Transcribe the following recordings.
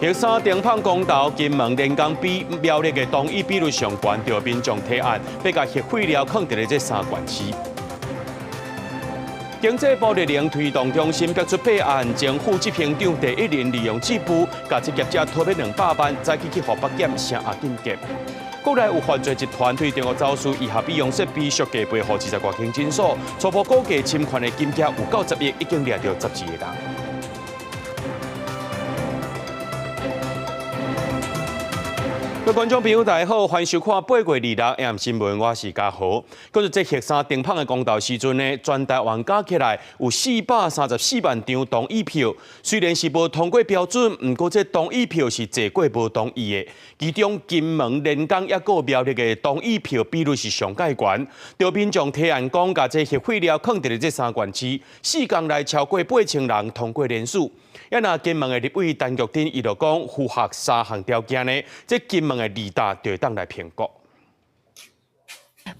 核三停麭公投，金門連江比苗栗的同意比率上懸，著民眾提案，欲共核廢料囥佇咧這三縣市。經濟部綠能推動中心提出法案，政府執行長第一任利用職務，共這業者討欲200萬，早起去予北檢聲押禁見。國內有犯罪集團對中國走私醫學美容設備，俗價賠予20外間診所，初步估計侵權的金額有夠10億，已經掠著12個人。各位觀眾朋友，大家好，歡迎收看8月26 AM 新聞，我是嘉豪。閣是這核三停麭的公投時陣呢，全台灣加起來有434萬張同意票，雖然是無通過標準，毋過這同意票是濟過無同意的。其中金門、連江抑閣苗栗的同意票比率是上蓋懸。著民眾提案講，共這核廢料囥佇咧這三縣市，4工內超過8000人通過聯署。啊若金門的立委陳玉珍伊就講符合三項條件呢，這金門的二大就會當來評估。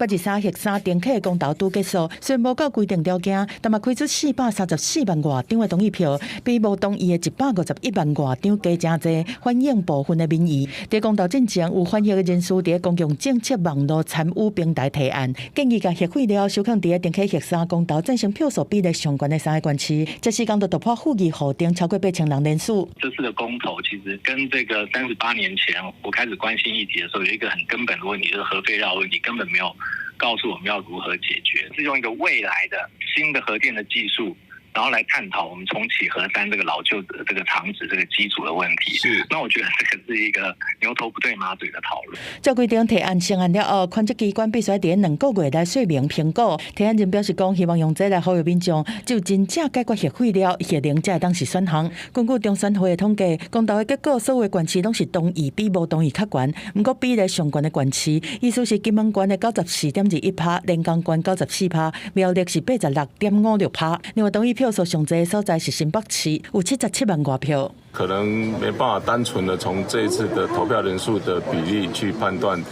823核三重啟公投拄結束，雖然無夠規定條件，但嘛開出434萬外張的同意票，比無同意的151萬外張加誠濟，反映部分的民意。佇公投進前，有反核的人士佇公共政策網路參與平台提案，建議共核廢料收囥佇重啟核三公投贊成票數比例上懸的三個縣市，這時間就突破附議戶頂超過8000人聯署。這次的公投其實跟這個38年前我開始關心議題的時候，有一個很根本的問題，就是核廢料問題根本沒有告訴我們要如何解決，是用一個未來的新的核電的技術，然後來探討我們重啟核三這個老舊的這個廠址這個機組的問題。那我覺得這個是一個牛頭不對馬嘴的討論。照規定提案成案了後，權責機關必須佇2個月內說明評估。提案人表示講，希望用這來呼籲民眾，只有真正解決核廢料，核能才會當是選項。根據中選會的統計，公投的結果，所有縣市攏是同意比無同意較懸。毋過比例上懸的縣市，意思是金門縣的94.21%，連江縣94%，苗栗是86.56%。另外同意票數上濟的所在是新北市，有77萬外票。可能沒辦法單純的從這一次的投票人數的比例去判斷，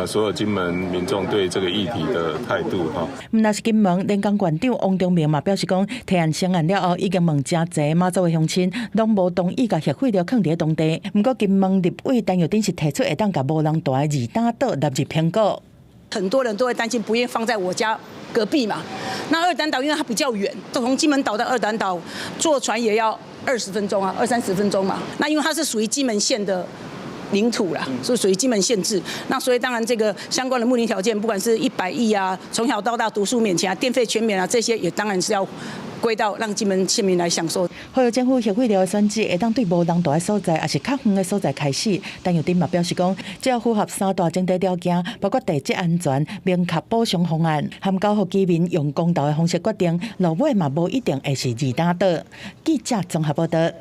所有金門民眾對這個議題的態度哈。毋但是金門，連江縣長王忠明嘛表示講，提案成案了後，已經問誠濟馬祖的鄉親，攏無同意共核廢料囥佇當地。毋過金門立委陳玉珍是提出會當共無人蹛的二擔島納入評估。很多人都會擔心，不願意放在我家隔壁嘛。那二擔島因為它比較遠，從金門島到二擔島坐船也要20分鐘啊，二三十分鐘嘛。那因為它是屬於金門縣的領土啦，是屬於金門縣制。那所以當然這個相關的睦鄰條件，不管是100億啊，從小到大讀書免錢啊，電費全免啊，這些也當然是要歸到讓金門縣民來享受。呼籲政府核廢料的選址會當對無人蹛的所在，抑是較遠的所在開始。陳玉珍嘛表示講，只要符合三大前提條件，包括地質安全、明確補償方案，含交予居民用公投的方式決定，落尾嘛無一定會是二擔島。記者綜合報道。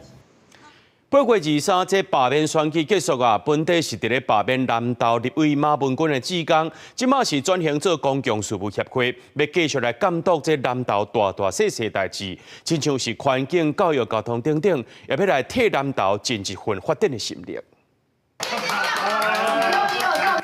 8月23，這罷免選舉結束啊，本底是佇咧罷免南投立委馬文君的志工，這馬是轉型做公共事務協會，欲繼續來監督這南投大大細細代誌，親像是環境、教育、交通等等，也欲來替南投盡一份發展的心力。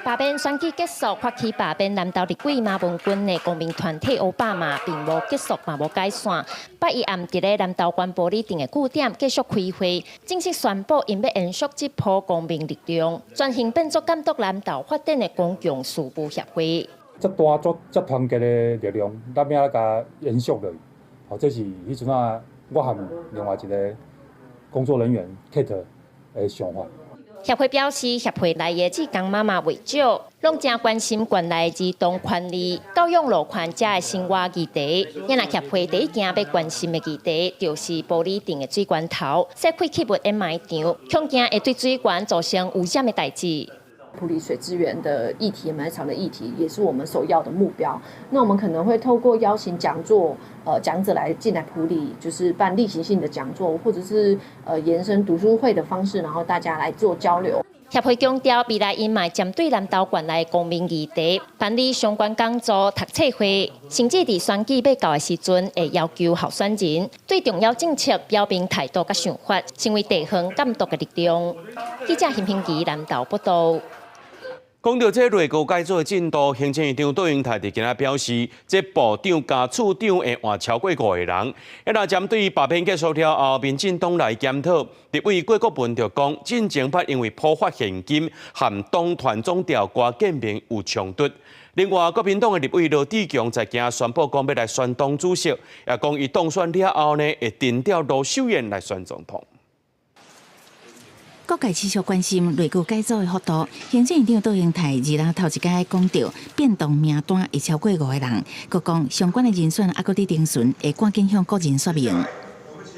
罷免選舉結束，發起罷免南投立委馬文君的公民團體歐巴馬並無結束，嘛無解散。8一暗佇咧南投縣埔里鎮的據點繼續開會，正式宣布𪜶欲延續這波公民力量，轉型變做監督南投發展的公共事務協會。這大做這團結的力量，咱欲按怎共延續落去？哦，這是彼陣仔我和另外一個工作人員 Kate 的想法。協會表示，協會內的志工媽媽袂少，攏誠關心縣內兒童權利、教育路權遮的生活議題。因為協會第一件欲關心的議題，就是埔里鎮的水源頭，設廢棄物掩埋場，恐驚會對水源造成污染的代誌。埔里水資源的議題、埋場的議題，也是我們首要的目標。那我們可能會透過邀請講座，講者來進來埔里，就是辦例行性的講座，或者是延伸讀書會的方式，然後大家來做交流。協會強調，未來𪜶嘛會針對南投縣內公民議題，辦理相關講座、讀冊會，甚至佇選舉欲到的時陣，會要求候選人對重要政策表明態度佮想法，成為地方監督的力量。記者邢平吉南投報道。講到這內閣改組的進度，行政院長卓榮泰佇今仔表示，這部長加處長會換超過五個人。啊，若針對罷免結束了後，民進黨內檢討，立委郭國文就講，進前捌因為普發現金和黨團總召郭建明有衝突。另外，國民黨的立委羅智強在今宣布講欲來選黨主席，也講伊當選了後呢，會定調盧秀燕來選總統。各界持續關心內閣改組的幅度，行政院長卓榮泰二日頭一擺講著變動名單會超過五個人，閣講相關的人選猶閣佇偵訊，會趕緊向國人說明。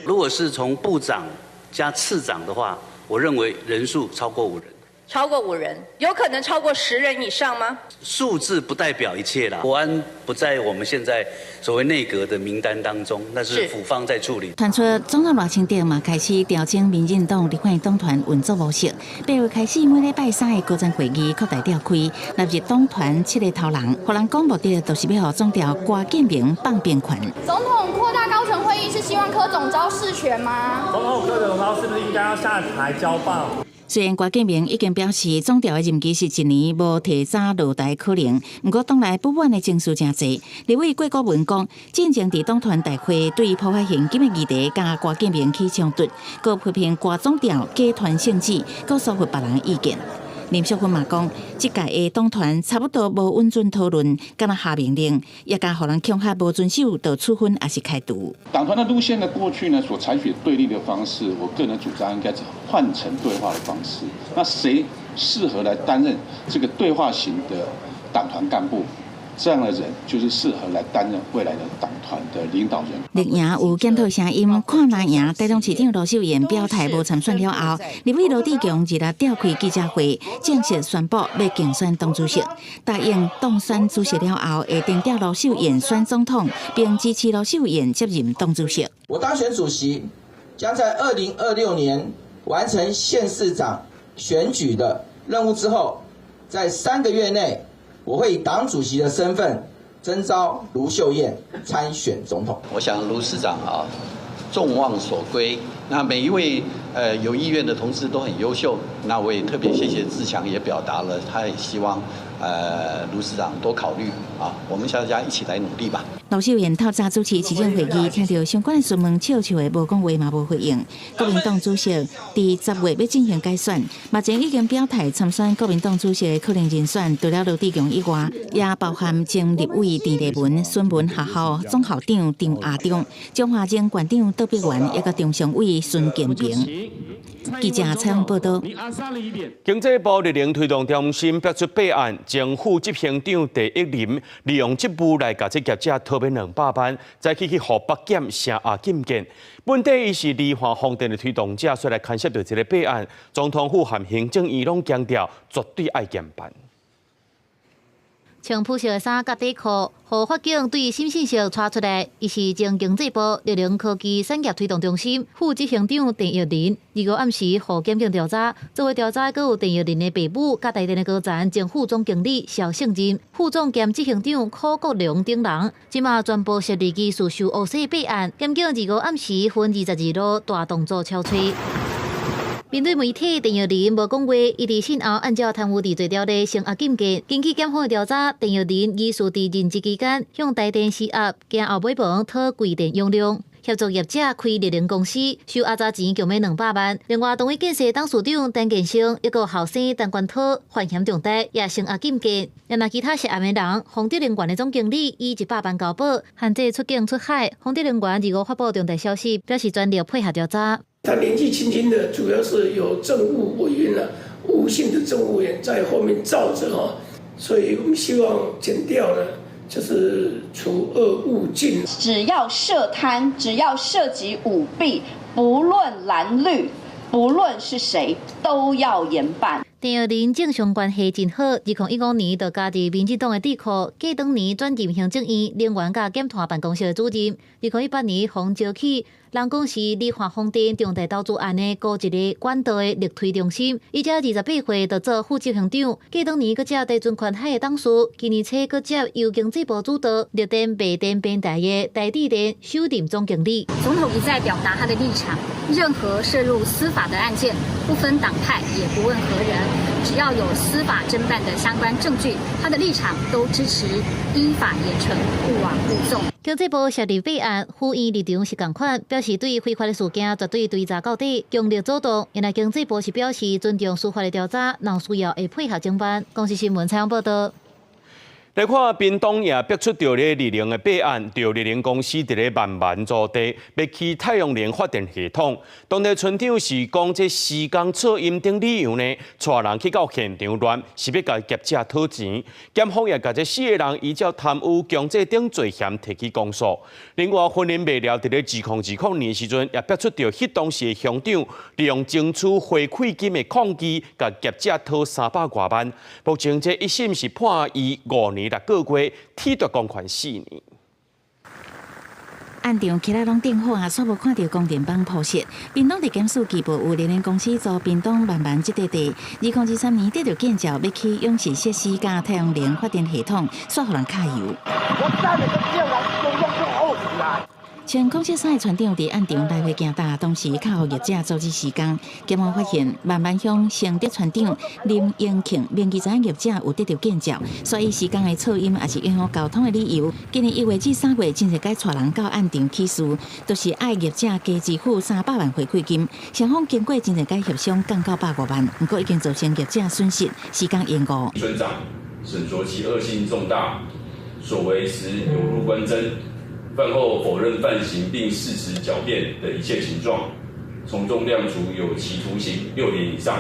如果是從部長加次長的話，我認為人數超過五人。超過五人，有可能超過10人以上嗎？數字不代表一切啦。國安不在我們現在所謂內閣的名單當中，那是府方在處理。傳出總統賴清德嘛開始調整民進黨立法黨團運作模式，8月開始每禮拜三的高層會議擴大召開，納入黨團七个頭人，予人講目的就是欲予總召郭建明放兵權。總統擴大高層會議是希望柯總召釋權嗎？總統柯總召是不是應該要下台交棒？雖然郭建明已經表示總召的任期是一年，無提早落台可能，毋過黨內不滿的情緒誠濟。立委郭國文講，進前佇黨團大會對普發現金的議題佮郭建明起衝突，閣批評郭總召假傳聖旨，閣疏忽別人意見。林淑芬嘛講，這屆的黨團差不多無允准討論，敢若下命令，也共予人恐嚇無遵守，就處分抑是開除。黨團的路線呢，過去呢所採取對立的方式，我個人主張應該是換成對話的方式。那誰適合來擔任這個對話型的黨團幹部？這樣的人就是適合來擔任未來的黨團的領導人。綠營有檢討聲音，看藍營台中市長盧秀燕表態無參選了後，立委羅智強二日召開記者會，正式宣布欲競選黨主席，答應當選主席了後會定調盧秀燕選總統，並支持盧秀燕接任黨主席。我當選主席，將在2026年完成縣市長選舉的任務之後，在3個月內，我會以黨主席的身份徵召盧秀燕參選總統。我想盧市長啊，眾望所歸。那每一位有意願的同志都很優秀。那我也特別謝謝志強，也表達了他也希望盧市長多考慮啊。我們大家一起來努力吧。盧秀燕透早主持市政會議，聽到相關的詢問，笑笑的無講話嘛無回應。國民黨主席佇10月欲進行改選，目前已經表態參選國民黨主席的可能人選，除了羅智強以外，也包含前立委鄭麗文、孫文學校總校長張亞中、彰化前縣長杜碧元，以及中常委孫建平。記者採訪報道。經濟部綠能推動中心提出備案，前副執行長鄭益林利用職務來共這業者討免200萬，再去去予北檢聲押禁見。本底伊是離岸風電的推動者，所以來牽涉著這個備案。總統府和行政院攏強調，絕對愛嚴辦。穿膚色的衫佮短褲，予法警對審訊室帶出來。伊是前經濟部綠能科技產業推動中心副執行長鄭益林。25暗時，予檢警調查，做伙調查閣有鄭益林的爸母，佮台電的高層前副總經理蕭勝仁、副總兼執行長柯國良等人。這馬全部涉入疑似受烏洗弊案。檢警25暗時分22路大動作敲揣。面對媒體，鄭益林無講話，伊佇訊後按照貪污治罪條例聲押禁見。根據檢方的調查，鄭益林疑似佇任職期間向台電施壓，驚後尾門討貴電容量，協助業者開綠能公司，收阿雜錢強欲200萬。另外，同一建設董事長陳建生，抑閣後生陳冠濤犯嫌重大，也聲押禁見。另其他涉案的人，豐德能源的總經理以100萬交保，限制出境出海。豐德能源25發布重大消息，表示全力配合調查。他年紀輕輕的，主要是有政務委員啊，吳姓的政務委員在後面罩著哈，所以我們希望檢調呢，就是除惡務盡。只要涉貪，只要涉及舞弊，不論藍綠，不論是誰，都要嚴辦。鄭益林政商關係真好，2015年就加入民進黨的智庫，過當年轉任行政院能源佮減碳辦公室的主任。2018年予召去，人講是離岸風電重大投資案的高一个管道的力推中心。伊才28歲就做副執行長，過當年閣接地尊寬海的董事，今年初閣接由經濟部主導綠電賣電平台的台智電首任總經理。總統一再表達他的立場，任何涉入司法的案件，不分黨派，也不問何人。只要有司法偵辦的相關證據，他的立場都支持依法嚴懲，勿枉勿縱。經濟部設立備案，府院立場是仝款，表示對非法的事件絕對追查到底，強力阻擋。原來經濟部是表示尊重司法的調查，若有需要會配合偵辦。公視新聞採訪報道。來看屏東也逼出著咧綠能的弊案，著綠能公司佇咧慢慢造地，欲起太陽能發電系統。當地村長是講這施工噪音等理由呢，帶人去到現場亂，是欲共業者討錢。檢方也共這四个人依照貪污、強制等罪嫌提起公訴。另外，雲林麥寮佇咧2020年時陣，也逼出著彼當時的鄉長利用爭取回饋金的抗議，共業者討300外萬。目前這一審是判伊5年6個月，褫奪公權4年。現場起來攏點火啊，煞無看著供電板鋪設。屏東地檢署據報有綠能公司租屏東萬巒這塊地，2023年得著建照欲起養殖設施佮太陽能發電系統，煞予人卡油。穿紅色衫的村長佇現場來回行踏，同時敲予業者阻止施工。檢方發現萬巒鄉承德村長林英慶明記知影業者有得著建照，所以施工的噪音也是影響交通的理由。今年1月至3月，真濟擺帶人到現場起事，都是愛業者加支付300萬回饋金。雙方經過真濟擺協商，降到100外萬，毋過已經造成業者損失，時間延誤。村長審酌其惡性重大，所為實有辱官箴。犯後否認犯行並事實狡辯的一切情狀，從重量處有期徒刑6年以上，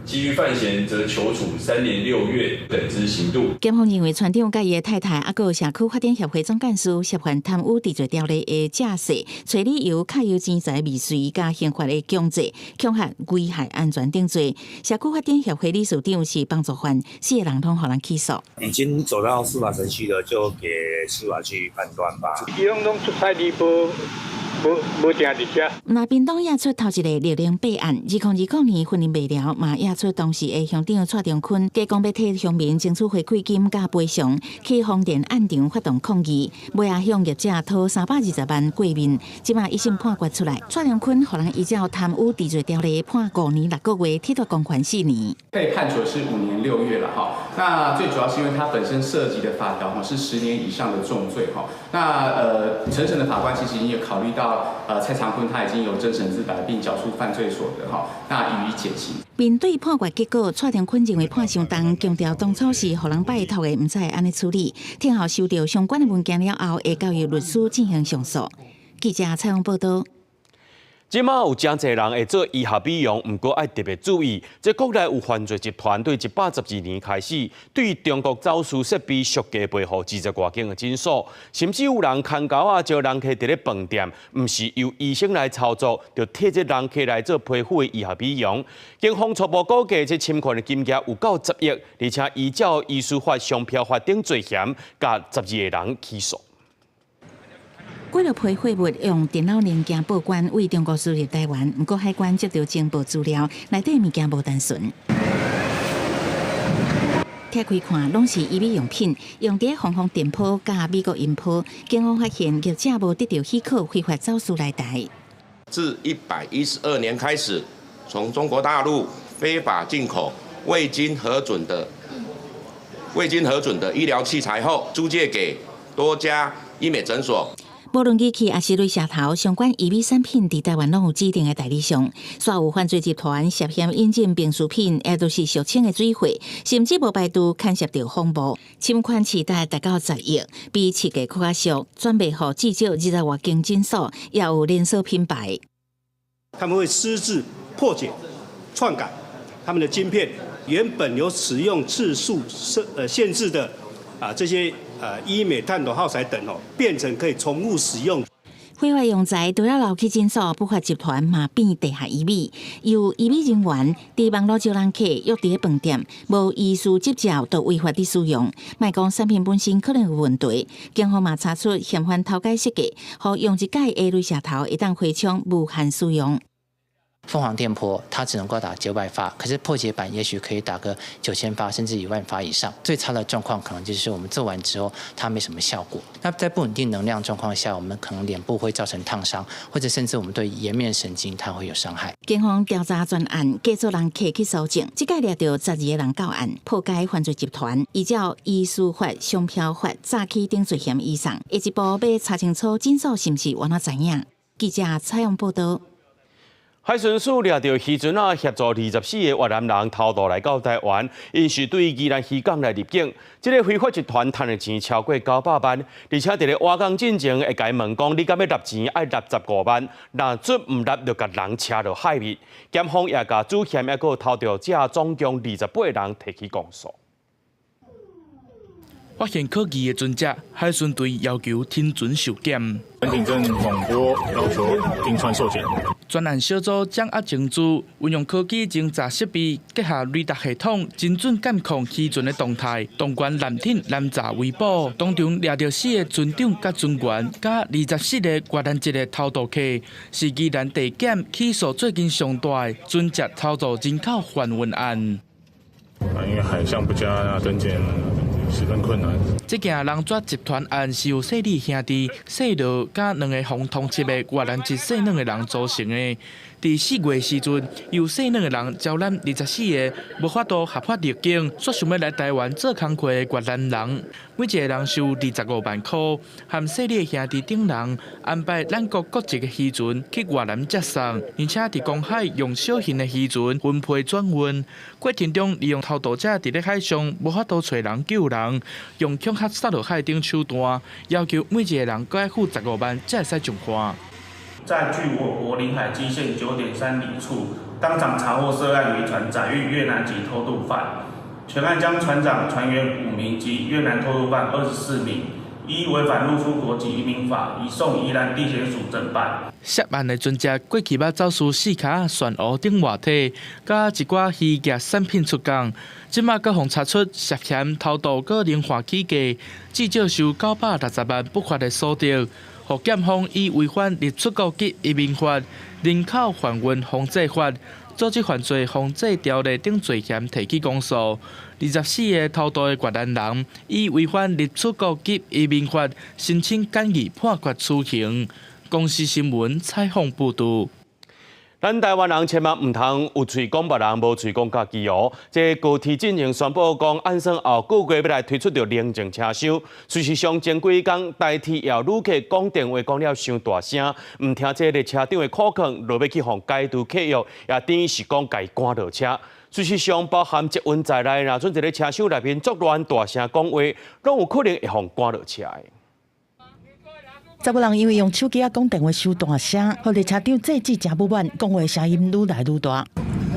其餘犯嫌則求處3年6月等之刑度。檢方認為，村長佮伊的太太，猶閣有社區發展協會總幹事涉犯貪污治罪條例的詐騙，揣理由揩油錢財未遂，佮刑法的強制、恐嚇、危害安全等罪。社區發展協會理事長是幫助犯，四個人攏予人起訴。已經走到司法程序了，就給司法去判斷吧。伊攏攏出差哩，無無無定佇遮。那屏東也出頭一个綠能弊案，2020年雲林麥寮嘛驗出當時的鄉長蔡中坤，假講欲替鄉民爭取回饋金佮賠償，去風電案場發動抗議，尾仔向業者討320萬過面，這馬一審判決出來，蔡中坤予人依照貪污治罪條例判5年6個月，褫奪公權4年。被判處的是5年6月了哈。那最主要是因為他本身涉及的法條哈是10年以上的重罪哈。那承審的法官其實已經有考慮到，蔡長坤他已經有真誠自白並繳出犯罪所得哈，那予以減刑。面對判決結果，蔡長坤認為判傷重，強調當初是予人拜託的，毋知會按呢處理。聽候收到相關的文件了後，會交由律師進行上訴。記者採訪報道。這馬有誠濟人會做醫學美容，毋過愛特別注意，這國內有犯罪集團對112年開始，對中國走私設備俗價賣予20外間的診所，甚至有人牽勾仔招人客佇咧飯店，毋是由醫生來操作，就替這人客來做皮膚的醫學美容。警方初步估計，這侵權的金額有夠10億，而且依照醫師法、商標法等罪嫌，共12個人起訴。幾落批貨物用電腦零件報關，對中國輸入台灣，毋過海關接到情報資料，內底物件無單純。拆開看，攏是醫美用品，用佇防風電波佮美國音波。警方發現業者無得到許可，非法走私來台。自112年開始，從中國大陸非法進口未經核准的醫療器材後，租借給多家醫美診所。無論機器抑是鐳射頭，相關醫美產品佇台灣攏有指定的代理商。煞有犯罪集團涉嫌引進病輸品，也就是俗稱的水貨，甚至無排除牽涉著謊報，侵權市值達到10億，比市價閣較俗，轉賣予至少20外間診所，也有連鎖品牌。他們會私自破解、篡改他們的晶片，原本有使用次數設限制的啊這些。醫美探頭耗材等哦，變成可以重複使用。非法用材除了留去診所，不法集團嘛變地下醫美，由醫美人員佇網路招人客，約佇咧飯店，無醫師執照就違法佇使用。莫講產品本身可能有問題，警方嘛查出嫌犯偷改設計，予用一擺的鐳射頭會當回充無限使用。鳳凰電波它只能夠打900發，可是破解版也許可以打個9000發甚至1萬發以上。最差的狀況可能就是我們做完之後，它沒什麼效果。那在不穩定能量狀況下，我們可能臉部會造成燙傷，或者甚至我們對顏面神經它會有傷害。警方調查全案，繼續人客去搜證，這擺掠著12個人到案，破解犯罪集團，依照醫師法、商標法、詐欺等罪嫌移送，下一步欲查清楚診所是毋是原來知影。記者採訪報道。海巡署掠著漁船仔，協助24個越南人偷渡來到台灣，𪜶是對宜蘭漁港來入境。這个非法集團趁的錢超過900萬，而且佇咧倚港進前會共𪜶問講，你敢欲納錢？愛納15萬，若準毋納，就共人車落海面。檢方也共主嫌抑閣偷渡者總共28人提起公訴。發現可疑的船隻，海巡隊要求停船受檢。船警正廣播要求停船受檢。專案小組掌握情資，運用科技偵查設備，結合雷達系統，精準監控漁船的動態。動員艦艇攔查圍捕，當場掠著四個船長佮船員，佮24個越南籍的偷渡客，是宜蘭地檢起訴最近上大的船隻偷渡人口販運案。因為海象不佳，偵檢十分困難。這件人蛇集團案是由細膩兄弟細羅佮兩个予通緝的越南籍細軟的人組成的。佇4月時陣，由細軟的人招攬24個無法度合法入境，煞想欲來台灣做工課的越南人，每一个人收25萬箍，含細膩兄弟等人安排咱國國籍的漁船去越南接送，而且佇公海用小型的漁船分批轉運，過程中利用偷渡者佇咧海上無法度揣人救人，用恐嚇撒落海等手段，要求每一个人閣愛付十五萬才會使上岸。在距我國領海基線9.3里處，當場查獲涉案漁船載運越南籍偷渡犯，全案將船長、船員5名及越南偷渡犯24名，依違反入出國及移民法，移送宜蘭地檢署偵辦。涉案的船隻過去捌走私四跤仔旋烏等活體，佮一寡漁業產品出港，這馬閣予查出涉嫌偷渡閣靈活起價，至少收960萬不法的所得。予檢方以違反入出國及移民法、人口販運防制法、組織犯罪防制條例等罪嫌提起公訴。24個偷渡的越南人以違反入出國及移民法申請簡易判決處刑。公視新聞採訪報導。咱台灣人千萬毋通有喙講別人，無喙講家己哦。這高鐵進前宣布講，按算後個月欲來推出著寧靜車廂。事實上，前幾工台鐵有旅客講電話講了傷大聲，毋聽這列車長的苦勸，落尾去予解除契約，也等於是講共伊趕落車。事實上，包含捷運在內，若準佇咧車廂內面作亂大聲講話，攏有可能會予趕落車的。查某人因為用手機仔講電話傷大聲，予列車長制止誠不滿，講話聲音愈來愈大。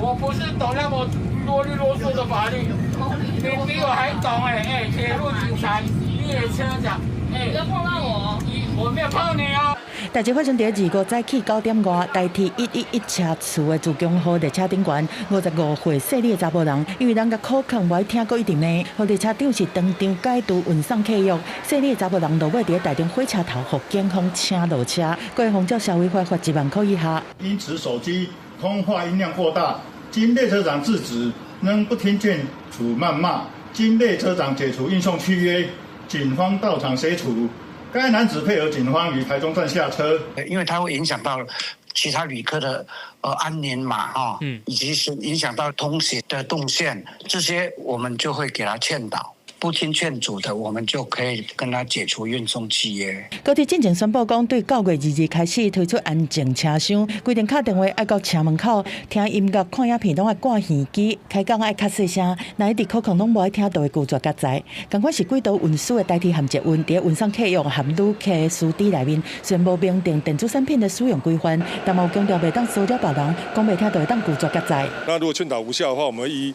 我不是懂那麼囉里囉嗦的法律，你比我還懂欸！欸，鐵路警察、列車長，欸，不要碰到我，我沒有碰你哦。代誌發生佇25早起9點外，台鐵111車次的自強號列車頂懸，55歲細膩的查某人，因為人共苦勸無愛聽，閣一直罵，予列車長是當場解除運送契約。細膩的查某人落尾佇台中火車頭，予警方請落車，閣會予照社會法罰1萬箍以下。因此手機通話音量過大，經列車長制止，仍不聽勸阻謾罵，經列車長解除運送契約，警方到場協處。該男子配合警方於台中站下車，因為它會影響到其他旅客的安寧嘛，哈，以及是影響到通行的動線，這些我們就會給他勸導。不聽勸阻的，我們就可以跟他解除運送契約。高鐵進前宣布講，對9月22開始推出安靜車廂，規定敲電話愛到車門口，聽音樂、看影片攏愛掛耳機，開講愛較細聲，若一直苦勸攏無愛聽，就會拒絕結載。仝款是軌道運輸的台鐵和捷運，佇運送客約和旅客的須知內面，雖然無明定電子產品的使用規範，但嘛有強調袂當騷擾別人，講袂聽就會當拒絕結載。那如果勸導無效的話，我們依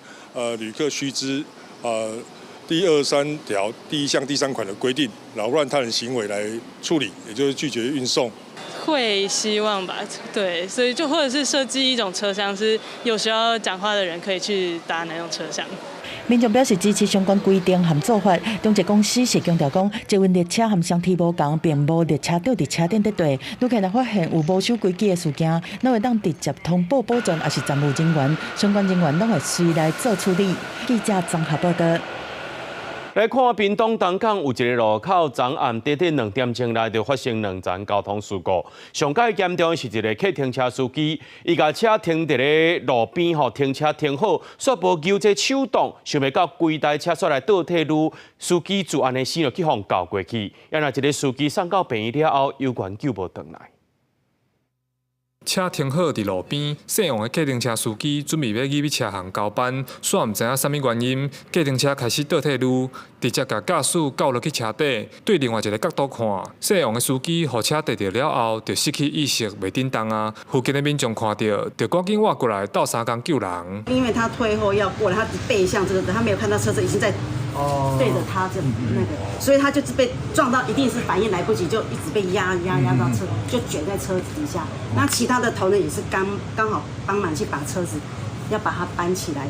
旅客須知第23條第一項第三款的規定，擾亂他人行為來處理，也就是拒絕運送。會希望吧，對，所以就或者是設計一種車廂，是有需要講話的人可以去搭那種車廂。民眾表示支持相關規定和做法。中捷公司是強調講，捷運列車和雙梯無仝，並無列車長佇車頂咧綴。旅客若發現有無守規矩的事件，攏會當直接通報保全，抑是站務人員，相關人員攏會隨來做處理。記者綜合報道。來看屏東東港有一个路口，昨暗短短2點鐘內就發生兩層交通事故。上蓋嚴重的是一个客停車司機，伊共車停佇咧路邊吼，停車停好，煞無扭這手擋，想袂到規台車煞來倒退嚕，司機就按呢死就去予轎過去。啊若一个司機送到病院了後，猶原救無轉來。車停好佇路邊，姓王的計程車司機準備欲入去車行交班，煞毋知影啥物原因，計程車開始倒退嚕，直接共駕駛轎落去車底。對另外一个角度看，姓王的司機予車硩著了後，就失去意識，袂振動啊。附近的民眾看著，就趕緊倚過來鬥相共救人。因為他退後要過來，他背向這個，他沒有看到車子已經在對着他這那個，所以他就是被撞到，一定是反應來不及，就一直被壓壓壓到車，就捲在車子底下。那其他的同仁也是剛剛好幫忙去把車子要把它搬起來，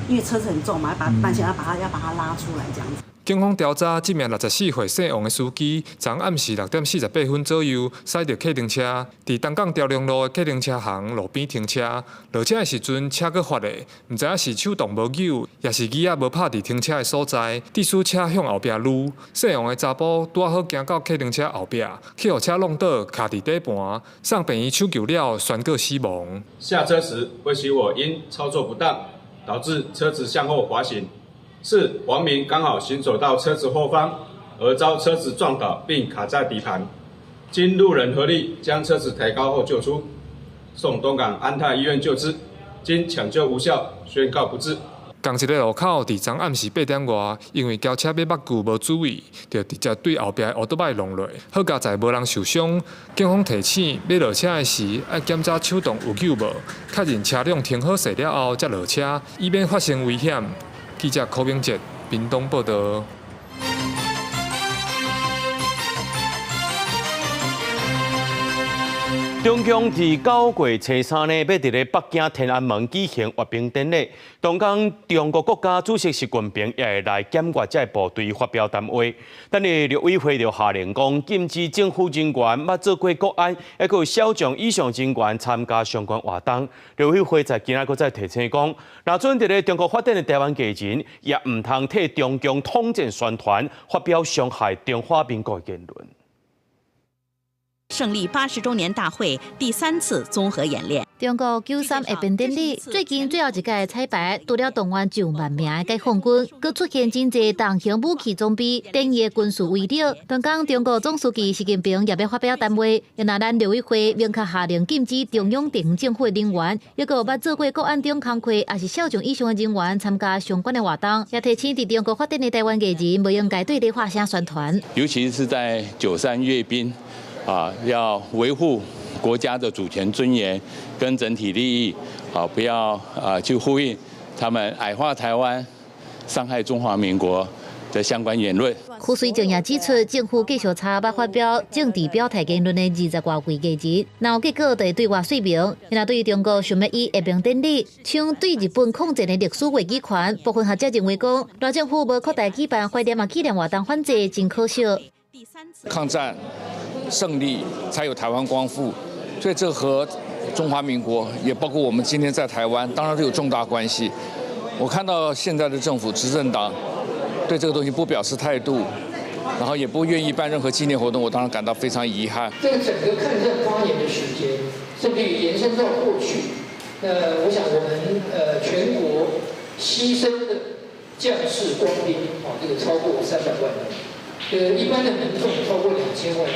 因為車子很重嘛，要把它搬起來，要把它拉出來這樣子。警方調查，這名64歲姓王的司機，昨暗時6點48分左右，駛著客停車，佇東港朝龍路的客停車行路邊停車。落車的時陣，車閣發的，毋知影是手擋無扭，抑是椅仔無拍佇停車的所在，致使車向後壁擼。姓王的查埔拄仔好行到客停車後壁，去予車弄倒，卡佇底盤，送病院搶救了，宣告死亡。下車時，魏啟我因操作不當，導致車子向後滑行。是王明剛好行走到車子後方，而遭車子撞倒並卡在底盤。經路人合力將車子抬高後救出，送東港安泰醫院救治，經搶救無效，宣告不治。仝一个路口，佇昨暗時8點外，因為轎車欲目久無注意，就直接對後壁的烏多擺弄落。好佳哉無人受傷。警方提醒，欲落車的時，愛檢查手擋有扭無，確認車輛停好勢了後才落車，以免發生危險。記者柯明哲，屏東報道。中共佇9月初三呢，欲佇咧北京天安門舉行閱兵典禮。當天，中國國家主席習近平也會來檢閱這个部隊發表談話。但是陸委會就下令講，禁止政府人員捌做過國安，抑閣有小將以上人員參加相關活動。陸委會在今仔閣再提醒講，若準佇咧中國發展的台灣藝人，也毋通替中共統戰宣傳，發表傷害中華民國的言論。勝利80週年大會第三次綜合演練。中國93閱兵典禮最近最後一屆彩排，除了動員上萬名的解放軍，閣出現真濟重型武器裝備、典型的軍事威力。當天中國總書記習近平也欲發表談話，若咱陸委會明確下令禁止中央地方政府的人員，抑閣有捌做過國安等工課，抑是少將以上的人員參加相關的活動，也提醒佇中國發展的台灣藝人，無應該對咧發聲宣傳。尤其是在93閱兵。啊，要維護國家的主權尊嚴跟整體利益，啊，不要啊去呼應他們矮化台灣、傷害中華民國的相關言論。胡水正也指出，政府繼續查捌發表政治表態言論的20外位藝人，若有結果就會對外說明。若對於中國想欲以閱兵典禮搶對日本抗戰的歷史話語權，部分學者認為講，賴政府無擴大舉辦懷念啊紀念活動反制，真可惜。抗戰勝利才有台灣光復，所以這和中華民國，也包括我們今天在台灣，當然都有重大關係。我看到現在的政府執政黨對這個東西不表示態度，然後也不願意辦任何紀念活動，我當然感到非常遺憾。這個整個抗戰發言的時間，甚至於延伸到過去，那我想我們全國犧牲的將士官兵，啊，這個超過300萬人。一般的民眾超過2000萬人，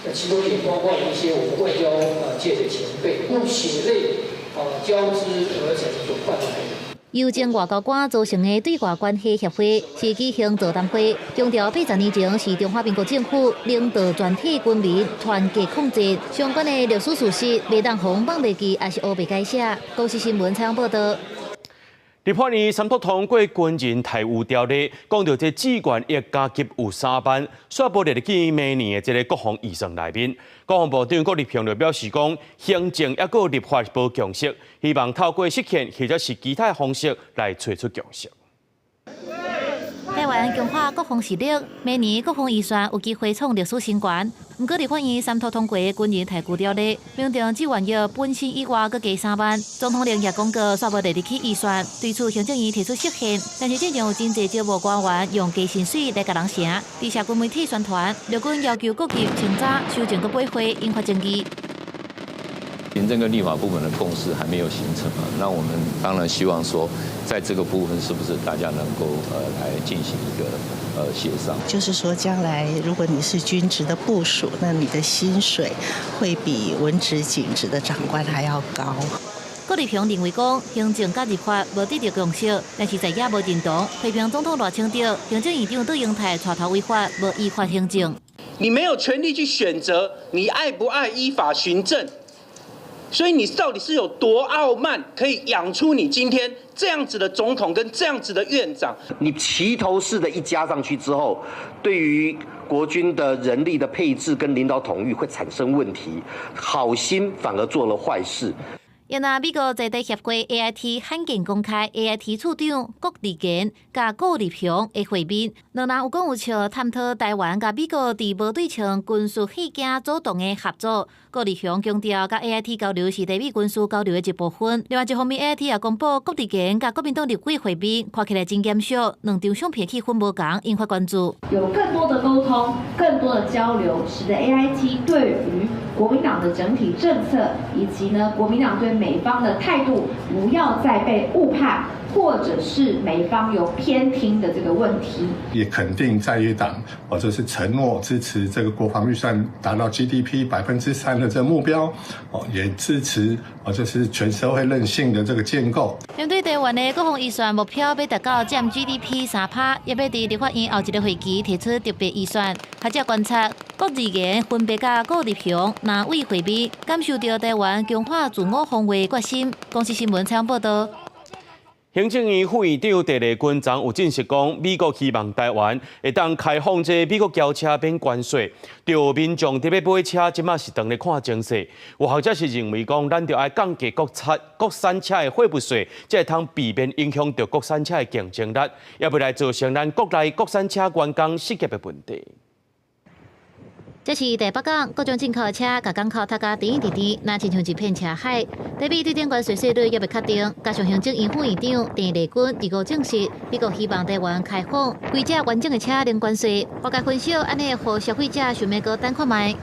那其中也包括一些我們外交界的前輩，用血淚交織而成所換來的。由前外交官組成的對外關係協會是舉行座談會，強調80年前是中華民國政府領導全體軍民團結抗戰，相關的歷史事實袂當予人放袂記，抑是烏白改寫。公視新聞採訪報道。立法院三讀通過軍人待遇條例，講著這志願役加給有3萬，煞無列入去明年的這个國防預算內面。國防部長郭立雄就表示講，行政抑閣立法無共識，希望透過釋憲或者是其他方式來揣出共識。台灣強化國防實力，明年國防預算有機會創歷史新高。毋過立法院三讀通過軍人待遇條例，民眾志願役本薪以外閣加3萬。總統令也公告煞無列入去預算，對此行政院提出釋憲，但是進前有真濟招募官員用低薪水來共人晟。佇社群媒體宣傳，陸軍要求閣給清查修正閣八會，引發爭議。行政跟立法部門的共識還沒有形成啊，那我們當然希望說，在這個部分是不是大家能夠來進行一個協商？就是說，將來如果你是軍職的部屬，那你的薪水會比文職、警職的長官還要高。郭立雄認為講，行政佮立法無得著共識，但是在野無認同，批評總統賴清德、行政院長卓榮泰帶頭違法，無依法行政。你沒有權利去選擇你愛不愛依法行政。所以你到底是有多傲慢，可以養出你今天這樣子的總統跟這樣子的院長？你齊頭式的一加上去之後，對於國軍的人力的配置跟領導統御會產生問題，好心反而做了壞事。因那美國在地協會 AIT 罕見公開 AIT 處長郭立堅佮顧立雄的會面，兩人有講有笑，探討台灣佮美國佇無對稱軍事器件組裝的合作。郭立雄強調，佮 AIT 交流是台美軍事交流的一部分。另外一方面，AIT 也公布郭立堅佮國民黨立委會面，看起來真嚴肅，兩張相片氣氛無仝，引發關注。有更多的溝通，更多的交流，使得 AIT 對於國民黨的整體政策，以及呢國民黨對美方的態度，不要再被誤判，或者是美方有偏聽的這個問題。也肯定在野黨，或者是承諾支持這個國防預算達到 GDP 3%的這個目標，哦，也支持哦，就是全社會韌性的這個建構。面對台灣的國防預算目標欲達到佔 GDP 3%，也欲佇立法院後一个會期提出特別預算。學者觀察，郭立堅分別佮顧立雄兩位會面，感受著台灣強化自我防衛決心。公視新聞採訪報導。行政院副院長鄭麗君昨有證實講，美國希望台灣會當開放這美國轎車免關稅，著民眾佇欲買車，這馬是當咧看情勢。有學者是認為講，咱著愛降低國產車的貨物稅，才會通避免影響著國產車的競爭力，也袂來造成咱國內國產車員工失業的問題。這是台北港各種進口車，共港口塞甲甜甜甜，若親像一片車海。台美對等關稅稅率猶未確定，加上行政院副院長鄭麗君二五證實，美國希望台灣開放規隻完整的車零關稅。外界分析，按呢予消費者想欲閣等看覓。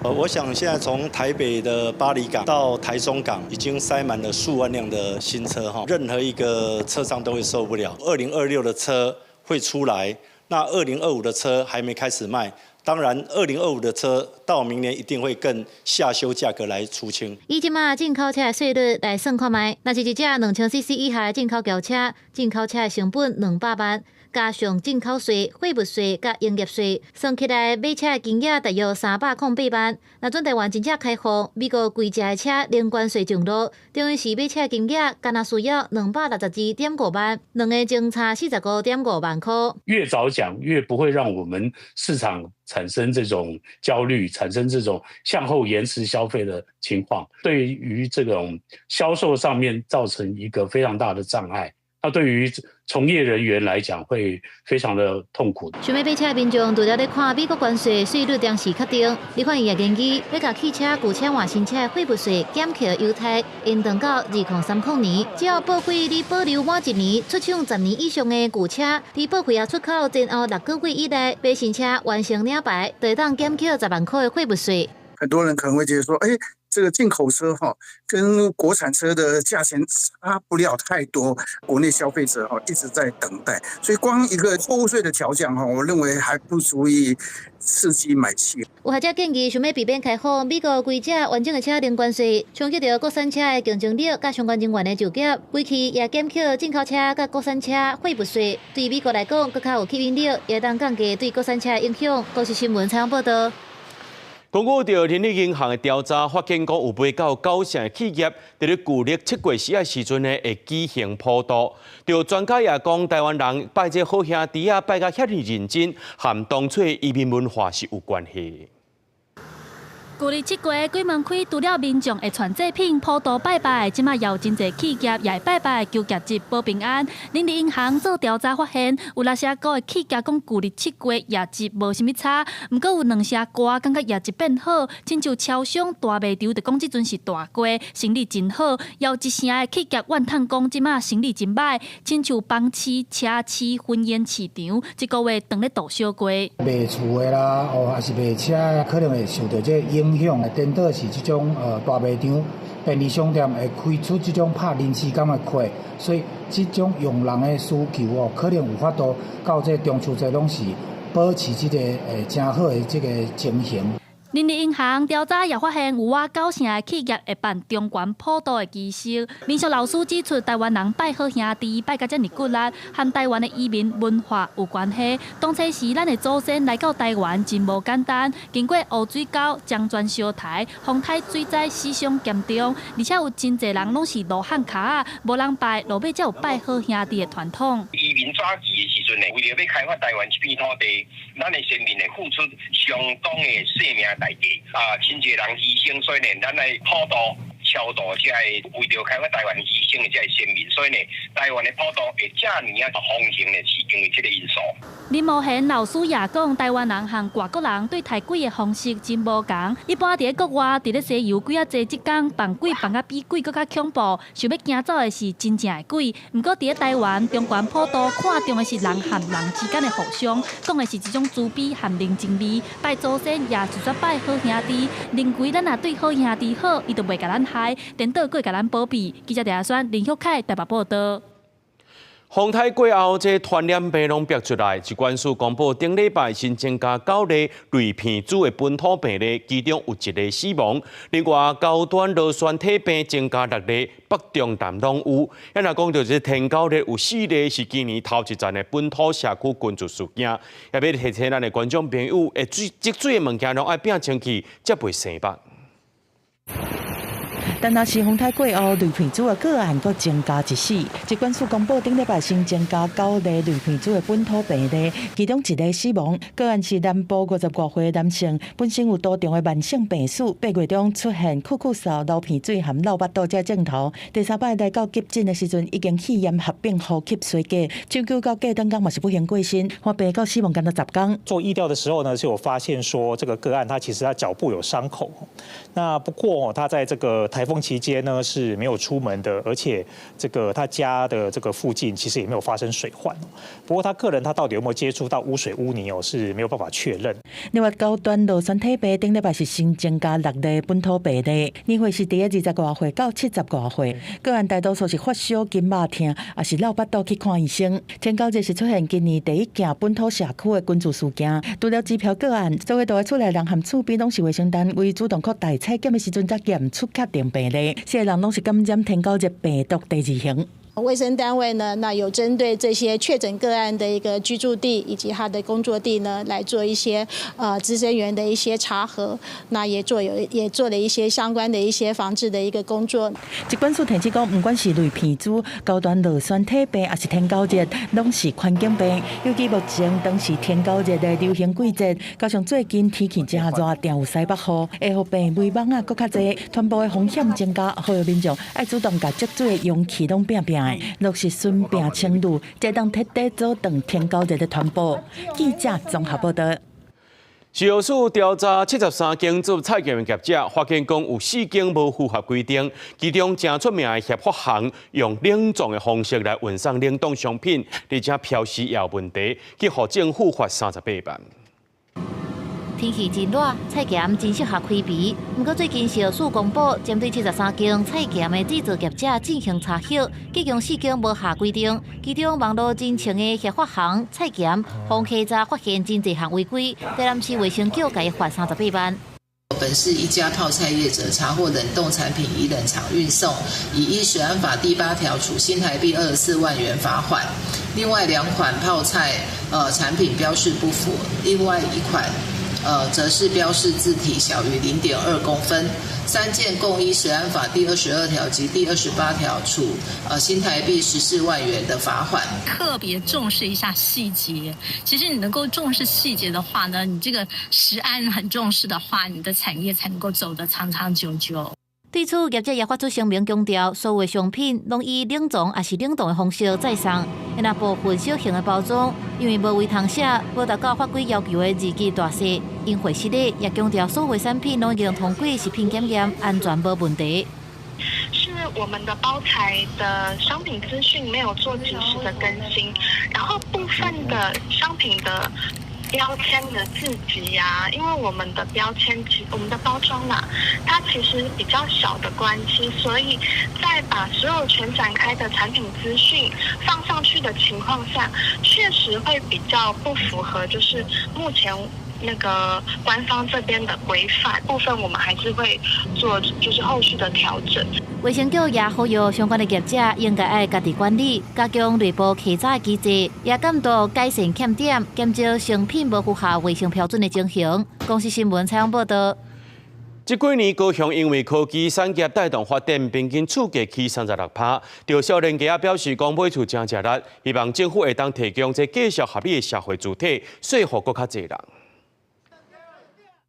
我想現在從台北的巴黎港到台中港，已經塞滿了數萬輛的新車哈，任何一個車商都會受不了。2026的車會出來，那2025的車還沒開始賣。當然，2025的車到明年一定會更下修價格來出清。以這馬進口車的稅率來算看覓，若是一隻2000 CC 以下的進口轎車，進口車的成本200萬，加上進口稅、貨物稅佮營業稅，算起來買車的金額大約308萬。若準台灣真正開放，美國規隻的車零關稅上路，等於是買車金額干焦需要262.5萬，兩个相差45.5萬箍。越早講越不會讓我們市場產生這種焦慮，產生這種向後延遲消費的情況，對於這種銷售上面造成一個非常大的障礙。那對於從業人員來講，會非常的痛苦。想欲買車的民眾除了咧看美國關稅稅率當時確定，立法院也研議欲共汽車舊車換新車的貨物稅減扣優待，延長到2030年。只要報廢你保留滿一年、出廠10年以上的舊車，佇報廢啊出口前後6個月以內買新車完成領牌，就會當減扣10萬箍的貨物稅。很多人可能會覺得說，欸，這個進口車哈，跟國產車的價錢差不了太多，國內消費者哈一直在等待，所以光一個貨物稅的調降哈，我認為還不足以刺激買氣。有學者建議，想欲避免開放美國規隻完整的車零關稅，衝擊著國產車的競爭力，佮相關人員的就業，規氣也減扣進口車佮國產車貨物稅，對美國來講，閣較有吸引力，也當降低對國產車的影響。公視新聞採訪報導。根據著人力銀行的調查，發現講有8到9成的企業佇咧舊曆七月四仔時陣呢，會舉行普渡。著專家也講，台灣人拜這好兄弟仔，拜甲遐爾認真，和當初移民文化是有關係。舊曆七月鬼門開，除了民眾會傳祭品、普渡拜拜，這馬也有真濟企業也會拜拜求業績保平安。人力銀行做調查發現，有六成五的企業講舊曆七月業績無啥物差，毋過有2成外感覺業績變好，親像超商大賣場就講這陣是大月，生意真好。也有1成的企業怨嘆講這馬生意真䆀，親像房市、車市、婚宴市場，這個月當咧度小月。賣厝的啦，哦，抑是賣車，可能會受著這個影響。顛倒是這種大賣場、便利商店會開出這種拍臨時工的課，所以這種用人的需求哦，可能有法度到這中秋節攏是保持這個誠好的這個情形。人力銀行調查也發現，有倚九成的企業會辦中元普渡的儀式。民俗老師指出，台灣人拜好兄弟，拜甲遮爾骨力，和台灣的移民文化有關係。當初時，咱的祖先來到台灣真無簡單，經過烏水溝、漳泉燒台、風颱水災，死傷嚴重，而且有真濟人攏是路漢跤仔，無人拜，落尾才有拜好兄弟的傳統。移民早期的時陣呢，為著欲開發台灣這片土地，咱的先民會付出相當的性命代價啊，真濟人犧牲，所以呢，咱來普渡、超度這个為著開發台灣犧牲的這个先民，所以呢，台灣的普渡會遮爾仔風行呢，是因為這個因素。林茂賢老師也講，台灣人和外國人對刣鬼的方式真無仝。一般佇咧國外，佇咧西遊幾仔濟這工扮鬼扮甲比鬼閣較恐怖，想欲驚走的是真正的鬼。毋過佇咧台灣，中元普渡看重的是人和人之間的互相，講的是一種慈悲和人情味。拜祖先也就煞拜好兄弟，認為咱若對好兄弟好，伊就袂共咱害，顛倒閣會共咱保庇。記者鄭亞軒、林旭凱台北報導。風颱過後，這傳染病攏逼出來。疾管署公布，頂禮拜新增加九例類鼻疽的本土病例，其中有一例死亡。另外，高端螺旋體病增加六例，北中南攏有。啊，若講著這天狗熱有四例是今年頭一站的本土社區群聚事件。也欲提醒咱的觀眾朋友，會水積水的物件攏愛摒清氣，才袂生肉。但若是風颱過後，類鼻疽的個案閣增加一死。疾管署公布，頂禮拜新增加九例類鼻疽的本土病例，其中一例死亡。個案是南部50外歲男性，本身有多重的慢性病史，8月中出現咳咳嗽、流鼻水含落腹肚這症頭。第三擺來到急診的時陣，已經肺炎合併呼吸衰竭，搶救到隔當天嘛是不幸過身。患病到死亡干焦10工。做疫調的時候呢，就有發現說，這個個案他其實他腳部有傷口。那不過他在這個颱風期間呢是沒有出門的，而且這個他家的這個附近其實也沒有發生水患。不過他個人他到底有沒有接觸到污水污泥哦，是沒有辦法確認。另外，高端螺旋體病頂禮拜是新增加六例本土病例，年歲是佇20外歲到70外歲，個案大多數是發燒、筋肉痛，抑是落腹肚去看醫生。天狗熱是出現今年第一件本土社區的群聚事件，除了支票個案，所有住佇厝內人和厝邊攏是衛生單位主動擴大採檢的時陣，才驗出確定病例，四個人攏是感染天狗熱病毒第二型。衛生單位呢，那有針對這些確診個案的一個居住地以及他的工作地呢，來做一些孳生源的一些查核，那也做了一些相關的一些防治的一個工作。疾管署提醒講，毋管是類鼻疽、高端螺旋體病，抑是天狗熱，攏是環境病。尤其目前當是天狗熱的流行季節，加上最近天氣誠熱，定有西北雨，會予病媒蚊仔閣較濟，傳播的風險增加，呼籲民眾愛主動共積水的容器攏摒摒。落實巡摒清滷，才當徹底阻斷天狗熱的傳播。記者綜合報導。食藥署調查73間做菜鹹的業者，發現講有四間無符合規定，其中誠出名的協發行用冷藏的方式來運送冷凍商品，而且標示也有問題，去予政府罰38萬。天氣真熱，菜鹹真適合開脾。毋過最近食藥署公布，針對73間菜鹹的製造業者進行查核，其中四間無合規定，其中網路真穿的協發行菜鹹，予稽查發現真濟項違規，台南市衛生局共伊罰38萬。本市一家泡菜業者查獲冷凍產品以冷藏運送，已依食安法第8條處新台幣24萬元罰款。另外兩款泡菜產品標示不符，另外一款則是標示字體小於0.2公分。三件共依食安法第22條及第28條處新台幣14萬元的罰鍰。特別重視一下細節，其實你能夠重視細節的話呢，你這個食安很重視的話，你的產業才能夠走得長長久久。對此，業者也發出聲明強調，所有商品攏以冷藏抑是冷凍的方式載送，若部分小型的包裝，因為無圍通寫，無達到法規要求的字級大細，應會失禮。也強調所有產品攏已經通過食品檢驗，安全無問題。是我們的包材的商品資訊沒有做及時的更新，然後部分的商品的標籤的字級呀，因為我們的標籤其我們的包裝啦，它其實比較小的關係，所以在把所有全展開的產品資訊放上去的情況下，確實會比較不符合，就是目前那個官方這邊的規範部分，我們還是會做就是後續的調整。衛生局也呼籲相關的業者應該愛家己管理，加強內部稽查機制，也監督改善欠點，減少商品無符合衛生標準的情形。公視新聞採訪報導。這幾年高雄因為科技產業帶動發展，平均厝價起36%。著少年家表示講買厝誠吃力，希望政府會當提供這價數合理的社會住宅，說服閣較濟人。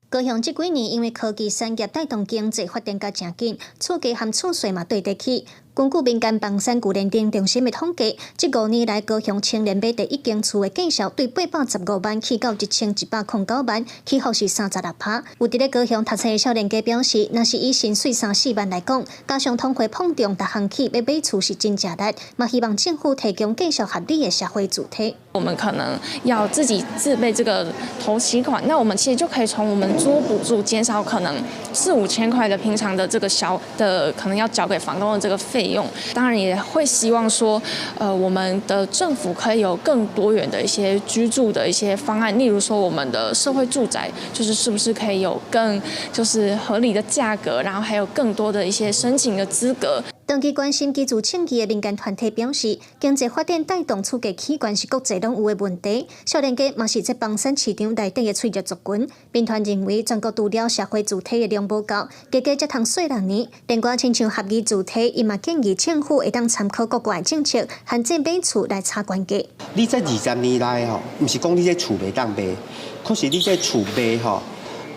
高雄這幾年因為科技產業帶動經濟發展甲誠緊，厝價和厝稅嘛綴咧起。根據民間房產舊認定中心的統計，這5年來高雄青年買第一間厝的價數對815萬起到1109萬，起伏是36%。有佇咧高雄讀冊的少年家表示，若是以薪水三四萬來講，加上通貨膨脹，逐項起欲買厝是真吃力，嘛希望政府提供價數合理的社會住宅。我們可能要自己自備這個頭期款，那我們其實就可以從我們租屋補助減少可能四五千塊的平常的這個小的可能要繳給房東的這個費用。當然也會希望說，我們的政府可以有更多元的一些居住的一些方案，例如說我們的社會住宅，就是是不是可以有更就是合理的價格，然後還有更多的一些申請的資格。長期關心居住正義的民間團體表示，經濟發展帶動厝價起懸是國際攏有的問題。少年家嘛是這房產市場內底的脆弱族群。民團認為，全國除了社會住宅的量無夠，加加才通稅6年，連掛親像合議住宅，伊嘛建議政府會當參考國外政策，限制買厝來炒懸價。你這20年來吼，毋是講你這厝袂當賣，可是你這厝賣吼，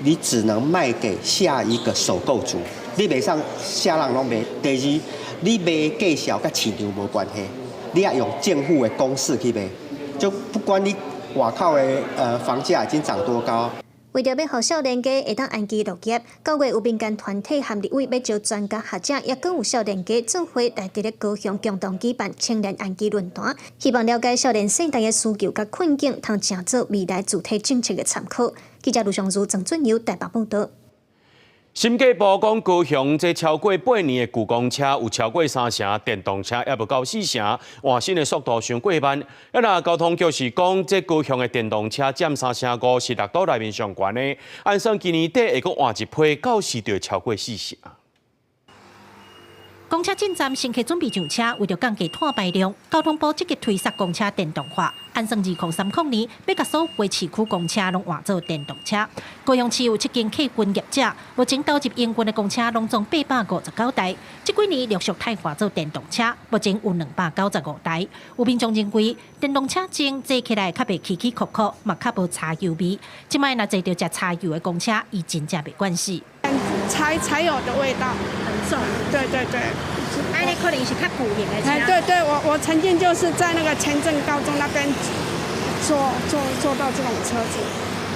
你只能賣給下一個首購族。你袂使啥人攏賣。第二，你賣價數佮市場無關係，你愛用政府的公式去賣，就不管你外口的房價已經漲多高。為著欲予少年家會當安居樂業，9月有民間團體和立委欲招專家學者，抑閣有少年家做伙來佇咧高雄共同舉辦青年安居論壇，希望了解少年世代的需求佮困境，通成做未來住宅政策的參考。記者盧尚如、鄭俊友台北報導。審計部講，高雄這超過8年的舊公車有超過三成，電動車猶無夠四成，換新的速度傷過慢。啊，若交通局是講，這高雄的電動車佔3.5%，是6都內面上懸的。按算今年底會閣換一批，到時就會超過四成。公車進站，乘客準備上車，為著降低碳排量，交通部積極推捒公車電動化。按算2030年，欲共所有市區公車攏換做電動車。高雄市有七間客運業者，目前投入營運的公車攏總859台。這幾年陸續汰換做電動車，目前有295台。有民眾認為，電動車前坐起來較袂起起伏伏，嘛較無柴油味。這擺若坐著食柴油的公車，伊真正袂慣勢。柴油的味道很重，對對對。按呢可能是較舊型的車。哎，對對，我曾經就是在那個前鎮高中那邊坐到這種車子，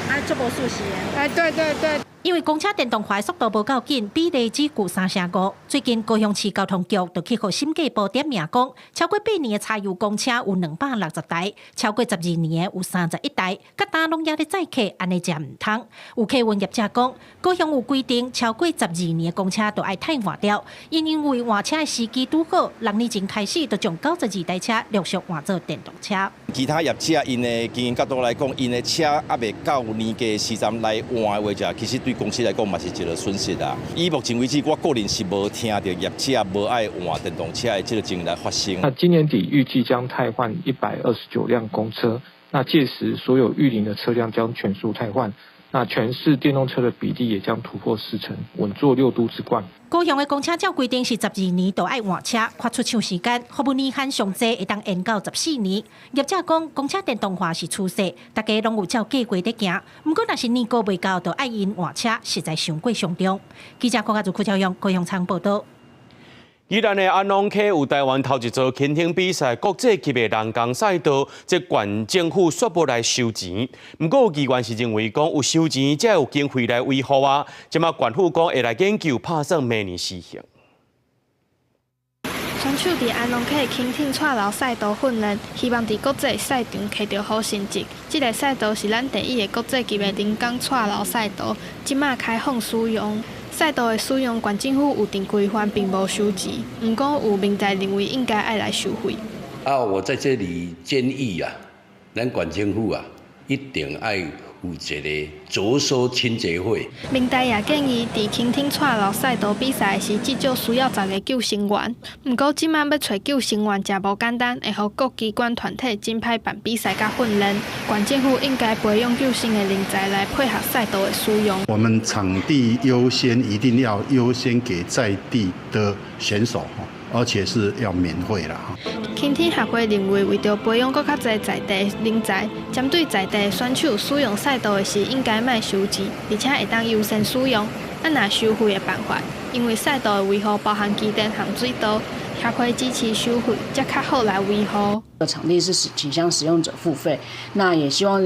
啊，足無舒適的。哎，對對對。因為公車電動化速度無夠緊，比例只舊3.5%。最近高雄市交通局就去予審計部點名講，超過8年的柴油公車有260台，超過12年的有31台，佮焦攏猶咧載客，按呢誠毋通。有客運業者講，高雄有規定，超過十二年的公車都愛汰換掉。𪜶因為換車的時機拄好，6年前開始就將92台車陸續換做電動車。其他業者𪜶的經營角度來講，𪜶的車猶未到年過時陣來換的話，者其實對公司來講嘛是一個損失啊。以目前為止，我個人是無聽著業者無愛換電動車的這個情形來發生。那今年底預計將汰換129輛公車，那屆時所有育齡的車輛將全數汰換。那全市電動車的比例也將突破四成，穩坐六都之冠。高雄的公車照規定是12年就愛換車，劃出手時間，服務年限上濟會當延到14年。業者講，公車電動化是趨勢，大家攏有照計劃咧行。毋過，若是年過未到，就愛𪜶換車，實在傷過傷重。記者郭家祖、柯昭勇、高雄倉報道。宜蘭的安農溪有台灣頭一座輕艇比賽國際級的人工賽道，這縣政府煞無來收錢。毋過有議員是認為講有收錢才有經費來維護啊。這馬縣府講會來研究，拍算明年施行。選手佇安農溪輕艇蔡樓賽道訓練，希望佇國際賽場摕著好成績。這个賽道是咱第一个國際級的人工蔡樓賽道，這馬開放使用。賽道的使用，縣政府有定規範，並無收錢。毋過有民代認為應該愛來收費。啊，我在這裡建議啊，咱縣政府啊，一定愛有一个着收清潔費。民代也建議，佇輕艇蔡樓賽道比賽時，至少需要10个救生員。毋過這馬欲揣救生員誠無簡單，會予各機關團體真歹辦比賽佮訓練。縣政府應該培養救生的人才來配合賽道的使用。我們場地優先，一定要優先給在地的選手，而且是要免費啦。輕艇協會認為，為著培養閣較濟在地人才，針對在地選手使用賽道的時，應該莫收錢，而且會當優先使用。啊，若收費的辦法，因為賽道的維護包含機電和水道，協會支持收費，才較好來維護。場地是傾向使用者付費，那也希望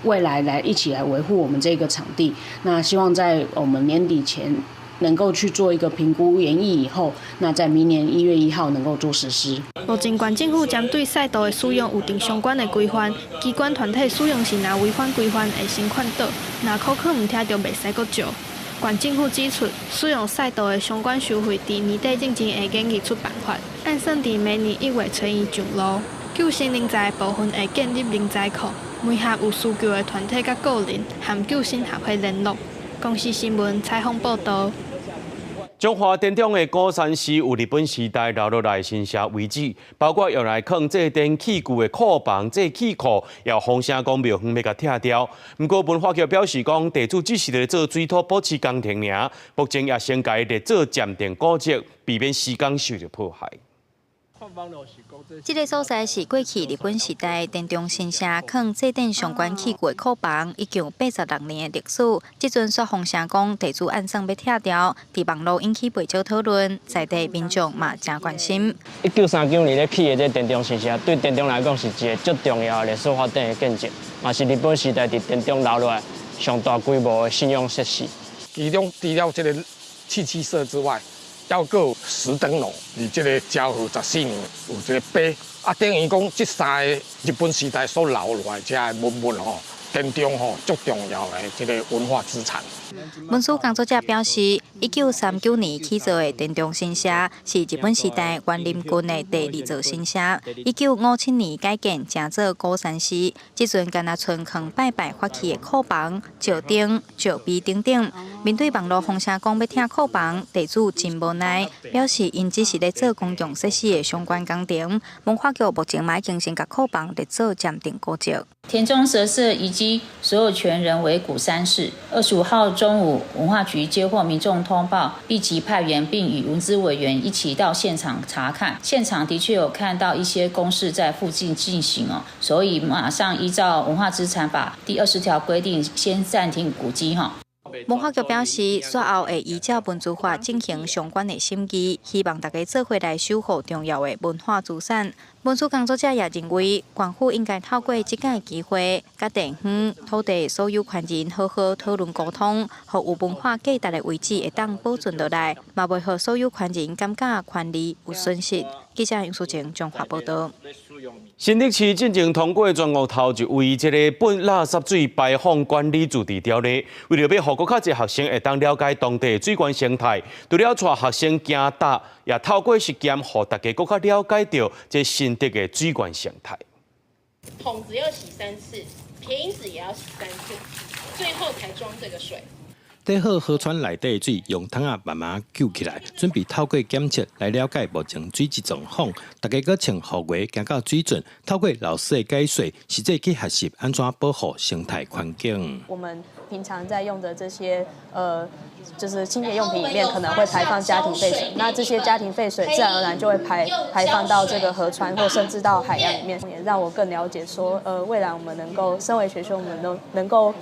未來來一起來維護我們這個場地。那希望在我們年底前能夠去做一個評估研議以後，那在明年1月1號能夠做實施。目前縣政府針對賽道的使用有定相關的規範，機關團體使用時若違反規範會先勸導，若口口毋聽就袂使閣照。縣政府指出，使用賽道的相關收費，佇年底進前會研議出辦法，按算佇明年1月初一上路。救生人才的部分會建立人才庫，媒合有需求的團體佮個人，和救生協會聯絡。公視新聞採訪報導。彰化田中的鼓山寺有日本時代留落來神社遺址，包括用來囥祭典器具的庫房、祭器庫，也有風聲講廟方欲共拆掉。毋過文化局表示講，地主只是咧做水土保持工程爾，目前也先共伊列做暫定古蹟，避免時間受著破壞。這个所在是過去日本時代田中神社囥祭典相關器具的庫房，已經有86年的歷史。這陣煞風聲講地主按算欲拆掉，佇網路引起袂少討論，在地民眾嘛誠關心。1939年咧起的這田中神社，對田中來講是一个足重要的歷史發展的見證，嘛是日本時代佇田中留落來上大規模的信仰設施。其中除了這个契機社之外，猶閣有石燈籠，佇這个昭和14年有這个碑，啊，等於講這三个日本時代所留落來這个文物吼，田中吼足重要的這个文化資產。文史工作者表示，1939年起造的田中神社是日本時代園林郡的第二座神社。1957年改建成做鼓山寺，這陣敢若賰囥拜拜法器的庫房、石燈、石碑等等。面對網路風聲講欲拆庫房，地主真無奈，表示𪜶只是咧做公共設施的相關工程。文化局目前嘛已經先共庫房列做暫定古蹟。田中神社遺跡所有權人為鼓山寺。25號中午，文化局接獲民眾通報，立即派員並與文資委員一起到現場查看。現場的確有看到一些工事在附近進行哦，所以馬上依照文化資產法第20條規定，先暫停古蹟哈。文化局表示，煞後會依照文資法進行相關的審議，希望大家做伙來守護重要的文化資產。文史工作者也認為，縣府應該透過這個機會，佮地方土地所有權人好好討論溝通，予有文化價值的遺址會當保存落來，嘛袂予所有權人感覺權利有損失。記者楊淑靜綜合報導。新竹市進前通過全國頭一位這个糞垃圾水排放管理自治條例，為著欲予閣較濟學生會當了解當地水源生態，除了帶學生行踏，也透過實驗，予大家閣較了解著這新竹的水源生態。桶子要洗三次，瓶子也要洗三次，最後才裝這個水。底好河川內底的水，用桶仔慢慢救起來，準備透過檢測來了解目前水質狀況。大家閣穿雨鞋行到水圳，透過老師的解說，實際去學習按怎保護生態環境。我們平常在用的這些，就是清潔用品裡面可能會排放家庭廢水，那這些家庭廢水自然而然就會排放到這個河川或甚至到海洋裡面，也讓我更了解說，未來我們能夠身為學生，我們能夠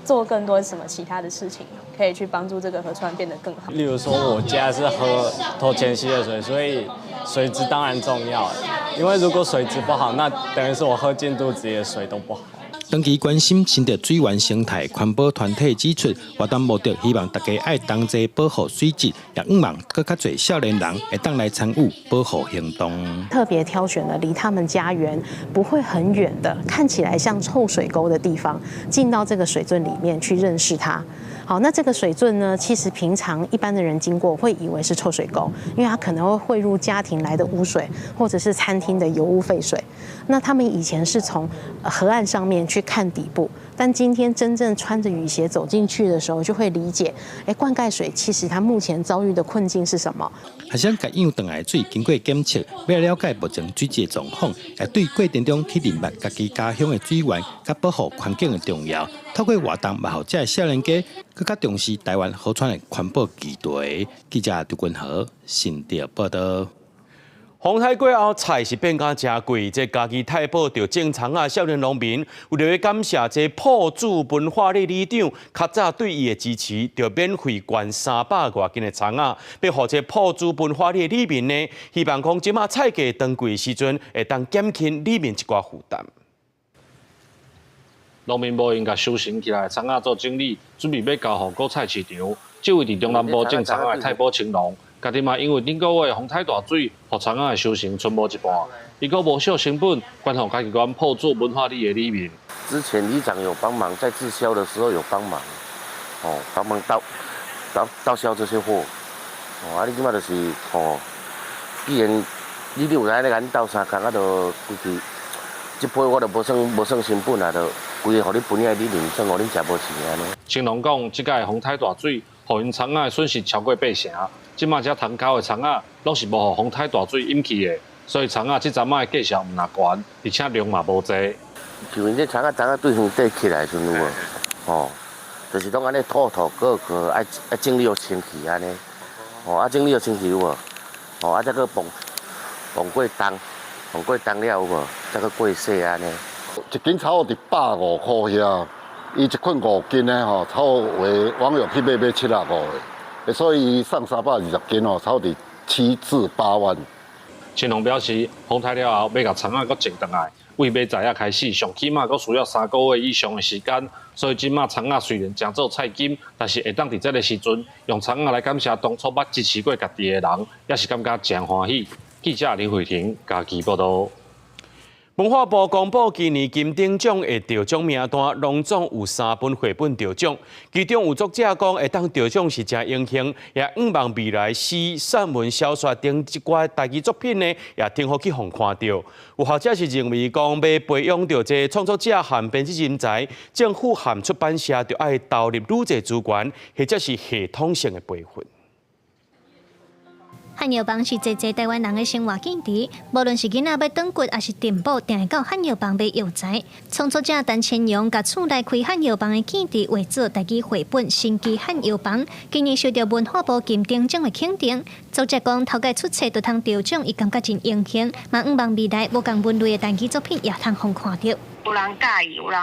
做更多什麼其他的事情，可以去幫助這個河川變得更好。例如說，我家是喝頭前溪的水，所以水質當然重要。因為如果水質不好，那等於是我喝進肚子裡的水都不好。長期關心新竹水源生態環保團體指出，活動目的希望大家愛同齊保護水質，也向望閣較濟少年人會當來參與保護行動。特別挑選了離他們家園不會很遠的，看起來像臭水溝的地方，進到這個水圳裡面去認識它。好，那這個水圳呢，其實平常一般的人經過會以為是臭水溝，因為它可能會匯入家庭來的污水，或者是餐廳的油污廢水。那他們以前是從河岸上面去看底部，但今天真正穿着雨鞋走進去的時候，就會理解，灌溉水其實它目前遭遇的困境是什麼？學生共樣轉來的水經過檢測，欲了解目前水質的狀況，也對過程中去認捌家己家鄉的水源，佮保護環境的重要。透過活動，嘛予這少年家閣較重視台灣河川的環保議題。記者劉君豪新竹報導。風颱過後，菜是變甲誠貴。這嘉義太保著種蔥仔少年農民，為著欲感謝這朴柱文化里里長較早對伊的支持，就免費捐300外斤的蔥仔，欲予這朴柱文化里的里民呢，希望講這馬菜價當貴的時陣，會當減輕里民一寡負擔。農民無閒共收成起來，蔥仔做整理，準備欲交予果菜市場。這位佇中南部種蔥仔的太保青農，家己嘛因為頂個月風颱大水，予蔥仔的收成賰無一半，伊閣無惜成本，捐予嘉義縣朴柱文化里的里民。之前里長有幫忙，在滯銷的時候有幫忙，哦，幫忙到銷這些貨，哦，啊，你這馬就是，哦，既然你有來咧共阮鬥相共，啊，就規氣，這批我就無算成本啊，就規个予你分遐里民，算予恁食無錢按呢。青農講，這擺風颱大水，予𪜶蔥仔的損失超過八成。這馬遮通溝的蔥仔，攏是無予風颱大水淹去的，所以蔥仔這陣仔的價錢毋若懸，而且量嘛無濟。像𪜶這蔥仔，昨仔對園底起來時陣有無？哦，就是攏按呢土土過過，愛整理予清氣按呢。哦，啊整理予清氣有無？哦，啊再閣磅過重，磅過重了有無？再閣過洗按呢。一斤差不多佇150塊遐，伊一捆5斤的吼，差不多有網友去買買75個，所以送320斤吼，差不多7至8萬。青農表示，風颱了後，欲共蔥仔閣種轉來，為買材仔開始，上起碼閣需要3個月以上的時間。所以這馬蔥仔雖然誠做菜金，但是會當佇這个時陣用蔥仔來感謝當初捌支持過家己的人，也是感覺誠歡喜。記者林慧婷嘉義報導。文化部公布今年金鼎獎的得獎名單，攏總有三本繪本得獎，其中有作者講會當得獎是誠榮幸，也向望未來詩、散文、小說等這寡台語作品呢，也挺好去予看著。有學者是認為講，欲培養著這創作者和編輯人才，政府和出版社就愛投入愈濟資源，或者是系統性的培訓。漢藥房是濟濟台灣人的生活記憶，無論是囡仔欲轉骨，抑是健保，定會到漢藥房買藥材。創作者陳千陽共厝內開漢藥房的記憶畫做台語繪本《神奇漢藥房》，今年受著文化部金鼎獎的肯定。作者講，頭擺出冊就通得獎，伊感覺真榮幸，嘛向望未來無仝文類的台語作品也通予看著。有人佮意，有人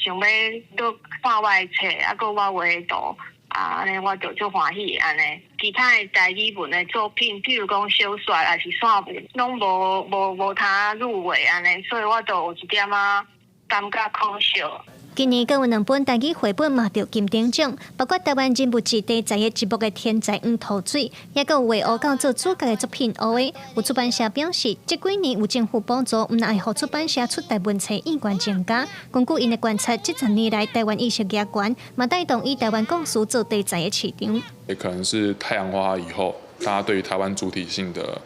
想欲閣看我的冊，啊，閣我畫的圖。啊，按呢我就足歡喜按呢。其他的台語文的作品，比如講小說抑是散文，攏無通入圍按呢，所以我就有一點仔感覺可惜。今年閣有兩本台語繪本嘛得金鼎獎，包括台灣人物誌題材的一幕的天才黃塗水，也閣有畫烏狗做主角的作品《烏的》。有出版社表示，這幾年有政府補助，毋但會予出版社出台文冊意願增加。根據𪜶的觀察，這十年來台灣意識加懸，嘛帶動以台灣故事做題材的市場。也可能是太陽花以後，大家對於台灣主體性的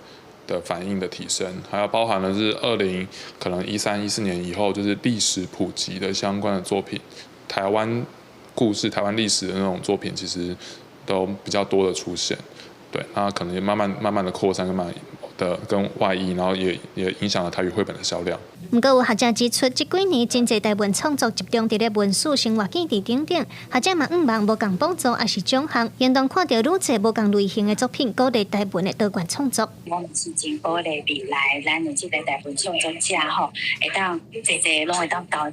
反應的提升，還有包含的是二零可能13、14年以後，就是歷史普及的相關的作品，台灣故事、台灣歷史的那種作品，其實都比較多的出現。對，那可能也慢慢慢慢的擴散，慢慢的跟外溢，然後也影響了台語繪本的銷量。毋過有學者指出，這幾年真濟台文創作集中佇咧文史、生活記憶等等，學者嘛向望無仝補助抑是獎項，應當看著愈濟無仝類型的作品，鼓勵台文的多元創作。我們是真鼓勵未來咱的這個台文創作者吼，會當濟濟攏會當投入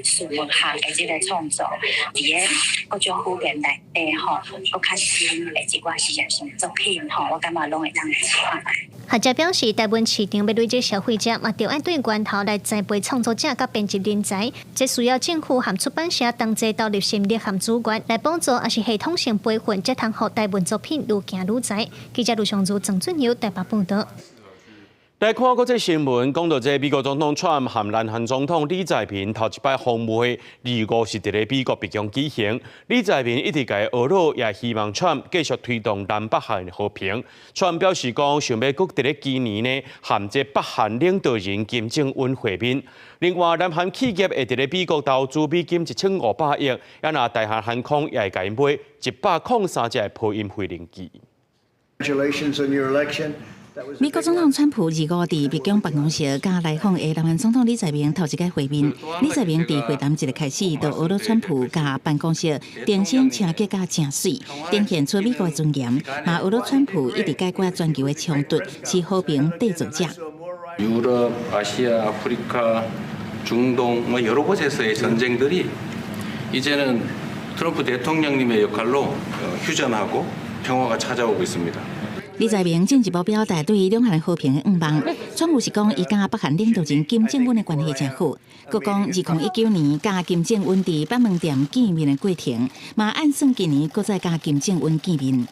純文學的這個創作，佇咧各種語言內底吼，閣較新的一寡實驗性作品吼，我感覺攏會當試看覓。學者表示，台文市場欲累積消費者，嘛著愛對源頭來栽培創作者佮編輯人才，這需要政府和出版社同齊投入心力和資源來幫助，抑是系統性培訓，才通予台文作品愈行愈濟。記者盧尚如、鄭俊友台北報導。來看國際新聞，講到這美國總統川普和南韓總統李在明頭一擺峰會，25是佇咧美國白宮舉行。李在明一直共伊呵咾，也希望川普繼續推動南北韓和平。川普表示講，想欲閣佇咧今年呢，和這北韓領導人金正恩會面。另外，南韓企業會佇咧美國投資美金1500億，啊若大韓航空也會共𪜶買103架波音飛行機。 Congratulations on your election. 美國總統川普25佇白宮辦公室，佮來訪的南韓總統李在明頭一擺會面。李在明佇會談一開始，就呵咾川普佮辦公室重新清潔甲誠媠，展現出美國的尊嚴。嘛呵咾川普一直解決全球的衝突，是和平締造者。 유럽, 아시아, 아프리카, 중동 뭐 여러 곳에서의 전쟁들이 이제는 트럼프 대통령님의 역할로 휴전하고 평화가 찾아오고 있습니다. 李在明進一步表達對兩韓和平的願望。川普是講，伊佮北韓領導人金正恩的關係誠好，閣講2019年佮金正恩佇板門店見面的過程，嘛按算今年閣再佮金正恩見面。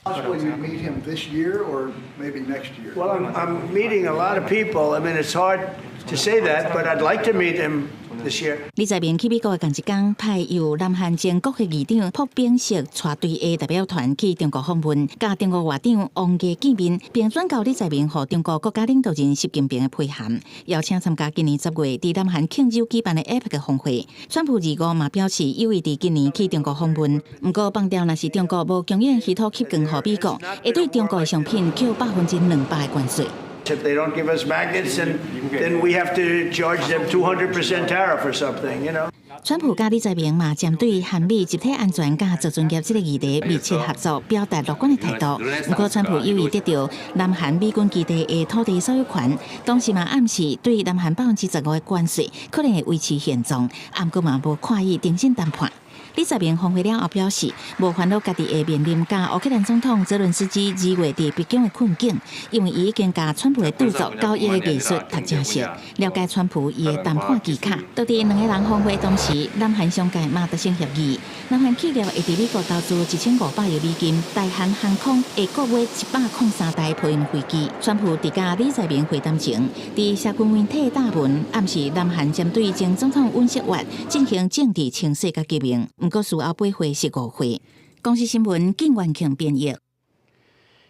Will you meet him this year or maybe next year? Well, I'm meeting a lot of people. I mean, it's hard to say that, but I'd like to meet him this year. 李在明去美國的仝一工，派由南韓前國會議長朴炳錫帶隊的代表團去中國訪問，佮中國外長王毅見面，並轉交李在明予中國國家領導人習近平的批函，邀請參加今年10月佇南韓慶州舉辦的 APEC 峰會。川普25嘛表示有意佇今年去中國訪問，毋過放調若是中國無供應稀土吸光予美國，會對中國的商品扣200%的關稅。 If they don't give us magnets, then we have to charge them 200% tariff or something. 川普佮李在明嘛，針對韓美集體安全佮造船業這個議題密切合作，表達樂觀的態度。毋過，川普有意得著南韓美軍基地的土地所有權，同時嘛暗示對南韓15%的關稅可能會維持現狀，毋過嘛無看伊停止談判。李在明峰會了後表示，無煩惱家己會面臨佮烏克蘭總統澤倫斯基2月佇白宮的困境，因為伊已經佮川普的著作《交易的藝術》讀誠熟，了解川普伊的談判技巧。就佇兩個人峰會當時，南韓商界嘛達成協議，南韓企業會佇美國投資1500億美金，大韓航空會閣買103台波音飛機。川普佇佮李在明會談前，佇社群媒體貼文暗示南韓針對前總統尹錫悅進行政治清洗佮革命。毋過事後八會是誤會。公視新聞靳元慶編譯。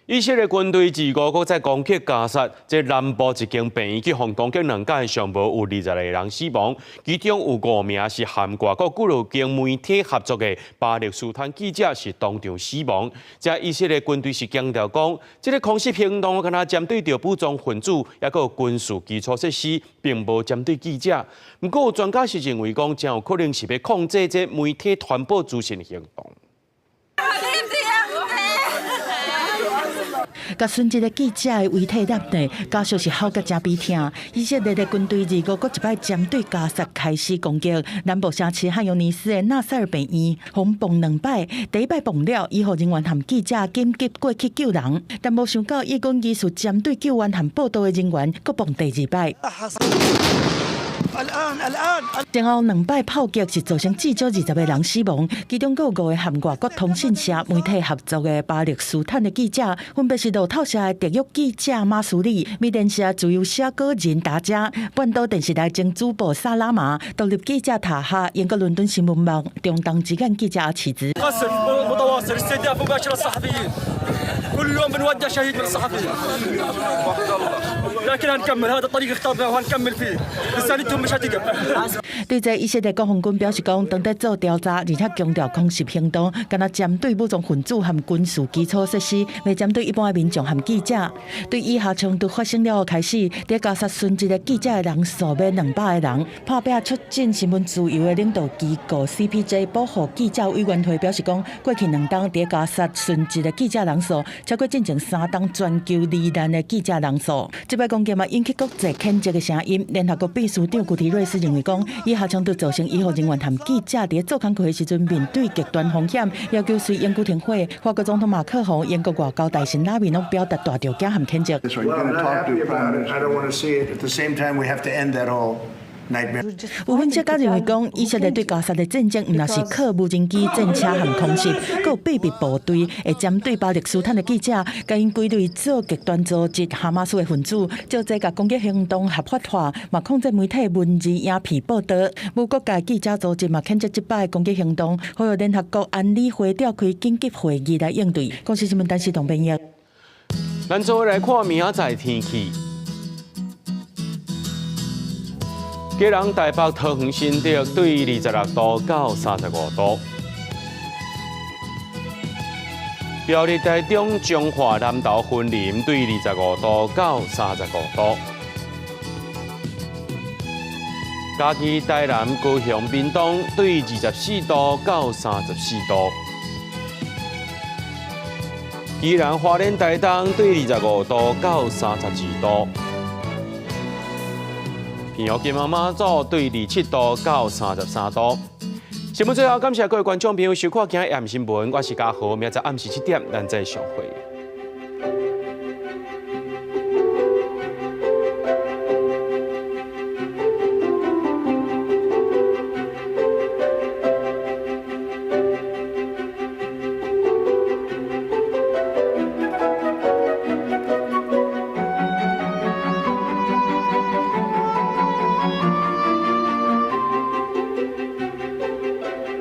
以色列軍隊25閣再攻擊加薩，這南部一間病院去予攻擊兩工，上無有20個人死亡，其中有五名是和外國幾落間媒體合作的巴勒斯坦記者是當場死亡。這以色列軍隊是強調講，這个空襲行動敢若針對著武裝分子，抑閣有軍事基礎設施，並無針對記者。毋過有專家是認為講，真有可能是欲控制這媒體傳播資訊行動。共殉職的記者的遺體納內，家屬是哭甲誠悲痛。以色列的軍隊25閣一擺針對加薩開始攻擊，南部城市漢尤尼斯的納賽爾病院，予爆兩擺，第一擺爆了，醫護人員和記者緊急過去救人，但無想到以軍疑似針對救援和報道的人員，閣爆第二擺。前後兩擺炮擊是造成至少20個人死亡，其中閣有五个和外國通訊社媒體合作的巴勒斯坦的記者，分別是路透社的特約記者馬蘇里、美聯社自由寫稿人達加、半島電視台前主播薩拉瑪、獨立記者塔哈、英國倫敦新聞網中東之眼記者阿奇茲。 كل يوم بنودع شهيد من الصحفيين لكن هنكمل هذا الطريق اخترناه وهنكمل فيه رسالتهم مش هتقف. 對這以色列國防軍表示講，當佇做調查，而且強調空襲行動，敢若針對武裝分子和軍事基礎設施，袂針對一般的民眾和記者。對以哈衝突發生了後開始，佇加薩殉職的記者的人數欲200個人。拍拚促進新聞自由的領導機構 CPJ 保護記者委員會表示講，過去2冬佇加薩殉職的記者人數超過進前3冬全球罹難的記者人數。這擺攻擊嘛引起國際譴責的聲音。聯合國秘書長古提瑞斯認為講，以哈衝突造成醫護人員和記者佇做工課的時陣面對極端風險，要求隨永久停火。法國總統馬克宏、英國外交大臣拉米攏表達大著驚和譴責。 Well, I'm not happy about it. I don't want to see it. At the same time, we have to end that whole nightmare. 有分析家認為講，以色列對加薩的戰爭，毋但是靠無人機、戰車和空襲，閣有秘密部隊會針對巴勒斯坦的記者，共𪜶歸類做極端組織哈馬斯的分子，藉這共攻擊行動合法化，嘛控制媒體文字、影片報導。無國界記者組織嘛譴責這擺攻擊行動，呼籲聯合國安理會召開緊急會議來應對。公視新聞陳時東編譯。咱做伙來看明仔載天氣。基隆、台北、桃園、新竹對26度到35度。苗栗、台中、彰化、南投、雲林對25度到35度。嘉義、台南、高雄、屏東對24度到34度。宜蘭、花蓮、台東對25度到32度。平陽金門馬祖對27度到33度。新聞最後，感謝各位觀眾朋友收看今日暗新聞，我是嘉豪，明仔載暗時7點，咱再相會。